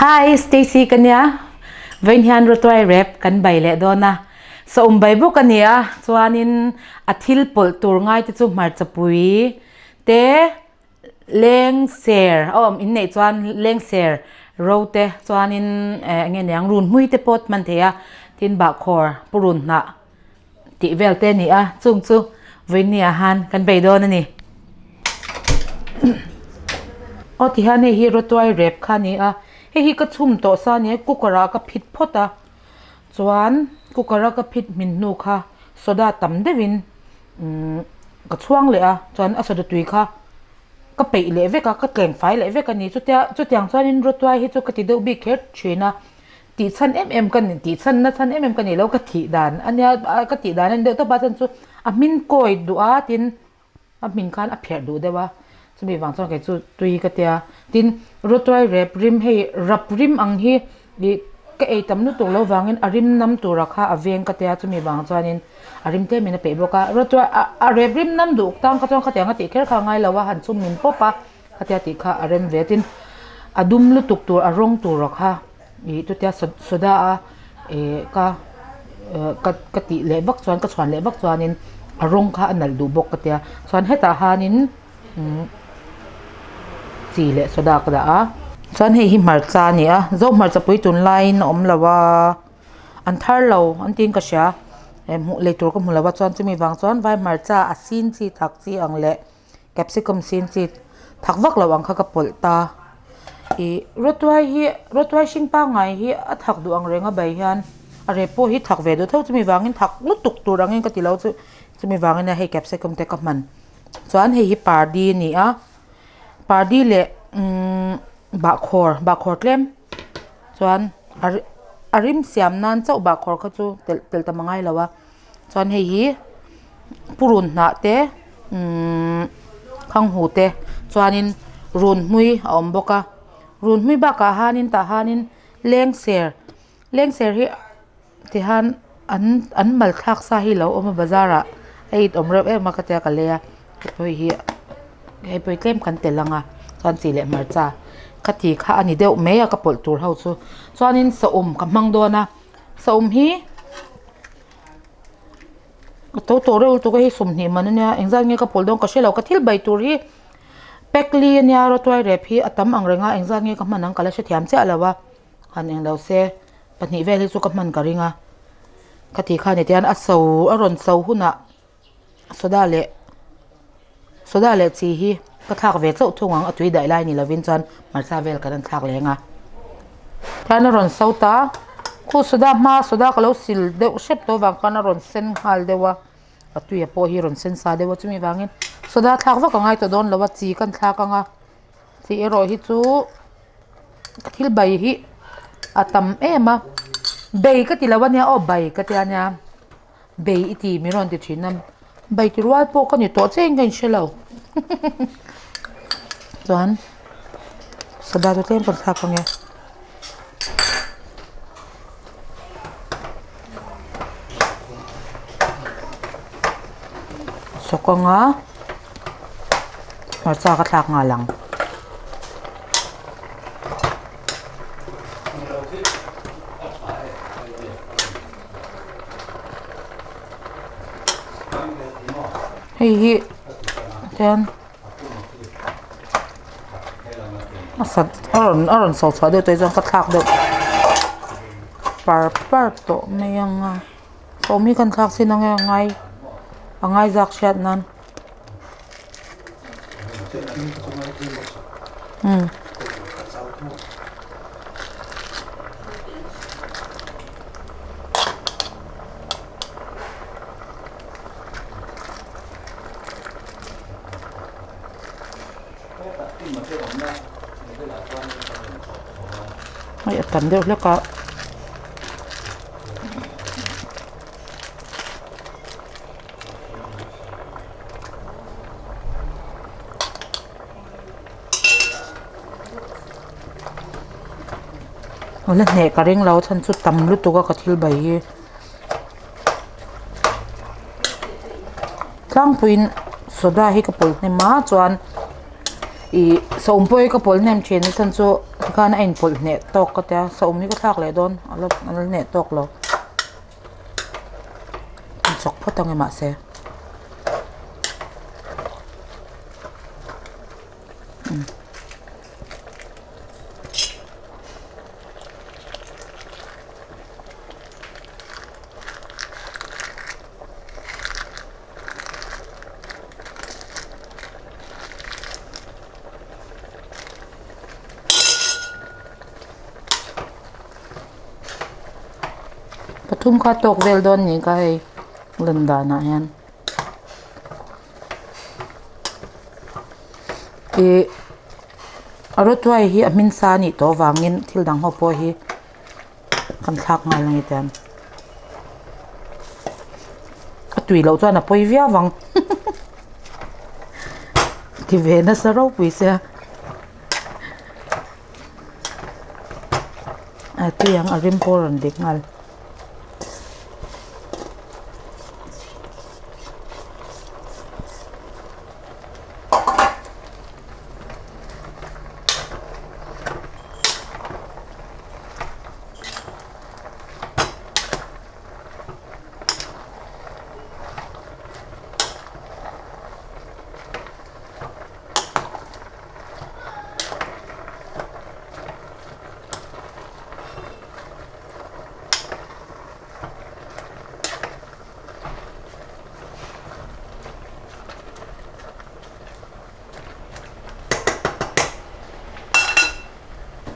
Hi Stacy ka nia vawiin hian rawtuai rep kan bai leh dawn a sawm bai bawk a ni a chuanin a thil pawlh tur ngai te chu hmarcha pui te leng ser a awm inneih chuan leng ser ro te chuanin eh eng nge niang run hmui te pawh hman thei a tin bahkhawr purun hnah tih vel te a ni a chung chu vawiin ah han kan bei dawn a ni aw ti hian hei hi rawtuai rep kha a ni a hei hi ka chhum tawh sa a ni a cooker ah ka phit phawt a chuan cooker a ka phit hmin hnu kha soda tam deuhin umm ka chhuang leh a chuan a soda tui kha ka peih leh vek a ka tleng fai leh vek a ni chutia chutiang chuanin rawtuai hi chu ka ti deuh bik kher thin a. Tih chhan em em ka ni tih chhan na chhan em em ka ni lo ka thih dan a nia ka tih dan a ni deuh tawp a chuan chu a hmin kawi duh a tin a hmin khan a pherh duh deuh a chumi vang chuan kei chu tui ka tia tin rawtuai rep rim hei rap rim ang hi ih ka ei tam lutuk loh vangin a rim nam tura kha a veng ka tia chumi vang chuanin a rim tlem in a peih bawk a rawtuai a rep rim nam duh tan kha chuan khatiang a tih kher kha a ngai lo a han chhum min pawp a khatia tih kha a rem ve tin a dum lutuk tur a rawng tura kha. Ih chutia soda a ih ka ka ka tih leh vak chuan ka chhuan leh vak chuanin a rawng kha a nalh duh bawk ka tia chuan hetah hianin umm chi leh soda ka dah a chuan hei hi hmarcha a ni a zo hmarcha pui tun laiin a awm lo a an thar lo an tiin ka hria hmuh lei tur ka hmu lo a chuan chumi vang chuan vai hmarcha a sin chi thak chi ang leh. Capsicum sin chi thak vak lo ang kha ka pawlh ta ih rawtuai hi rawtuai hring pangngai hi a thak duh ang reng a bai hian a rep pawh hi thak ve duh tho chumi vangin thak lutuk tur angin ka ti lo chu chumi vangin hei capsicum te ka hman chuan hei hi pardi a ni a pardi leh umm bahkhawr bahkhawr tlem chuan a a rim siam nan chauh bahkhawr kha chu telh telh tam a ngai lo a. Chuan hei hi purun hnah te umm khanghu te chuanin runhmui a awm bawk a runhmui bakah hianin tah hianin lengser lengser hi tihian an an mal thlak sa hi a lo awm a bazar ah a it awm reuh em a ka tia ka lei a hei hi hei pawh hi tlem kan telh ang a chuan chi leh hmarcha ka ti kha a ni deuh mai a ka pawlh tur ho chu chuanin saum ka hmang dawn a saum hi. Ka to tawh reuh lutuk a hei 20 man ania engzat nge ka pawl dawn ka hre lo ka thil bai tur hi pack li ania rawtuai rep hi a tam ang reng a engzat nge ka hman ang ka la hrethiam chiah lo a han eng lo se pahnih vel hi chu ka hman ka ring a ka tih khan hetiang a so a rawn so hunah soda leh soda leh chi hi ka thlak ve chauh thung ang a tui daih lai ni lovin chuan hmarcha vel kan han thlak leng a tihian a rawn so ta khu soda hma soda ka lo sil deuh hrep tawh avang khan a rawn sen nghal deuh a a tuia pawh hi a rawn sen sa deuh a chumi vangin soda thlak vak a ngai tawh dawn lo a chi kan thlak ang a chi erawh hi chu thil bai hi a tam em a bei ka ti lo ania aw bai ka tia nia. Bei i ti min rawn ti thin a, bei ti rual pawh ka ni tawh chiahin ka inhre lo chuan soda chu tlem kan thlak ang e. Sawk anga hmarcha ka thlak nghal ang. Hei hi tian a sat a rawn a rawn so chhuah deuh tawh hi chuan ka thlak deuh par par tawh mai ang a sawm hi kan thlak chin ang e a ngai a ngai zak hriat nan umm. Hei a tam deuh hlek a. La hneh ka ring lo chhan chu tam lutuk a ka thil bai hi tlangpuiin soda hi ka pawlh hnem a chuan ih sawm pawh hi ka pawlh hnem thin a chhan chu. Tikhan a inpawlh hneh tawk ka tia saum hi ka thlak leh dawn a la a la hneh tawk lo in chawk phawt ang e mahse. Pathum kha tawk vel dawn ni ka hei lan danah hian ih a rawtuai hi a hmin sa a nih tawh avangin thil dang ho pawh hi kan thlak nghal ang etiang a tui loh chuan a pawi viau ang ti ve nasa ropui sia a tui ang a rim pawh a rawn dik nghal.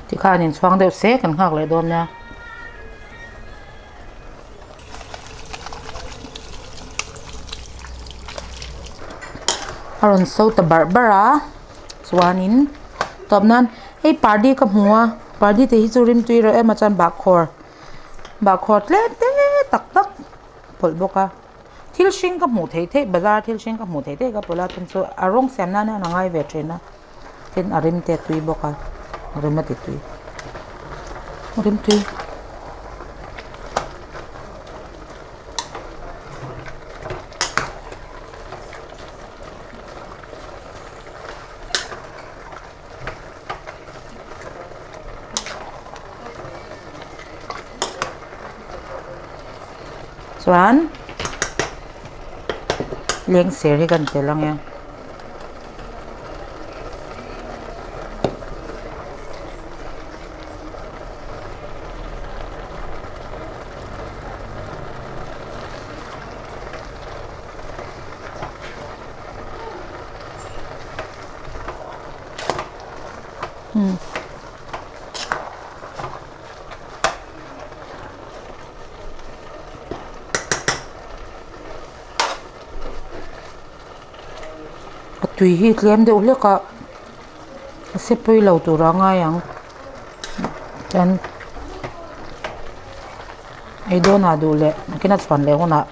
Tikhan inchhuang deuh se kan nghak leh dawn nia. A rawn so ta barh barh a chuanin tawp nan hei pardi ka hmu a pardi te hi chu rimtui reuh em a chuan bahkhawr bahkhawr tlem te tak tak pawlh bawk a thil hring ka hmuh theih theih bazar thil hring ka hmuh theih theih ka pawlh a chuan chu a rawng siam nan hian a ngai ve thin a tin a rim te a tui bawk a a rim a ti tui a rim tui. Chuan lengser hi kan tel ang e. A tui hi tlem deuh hlek a a se pui lo tur a ngai ang chuan ei dawnah duh leh nakin a chhuan leh hunah.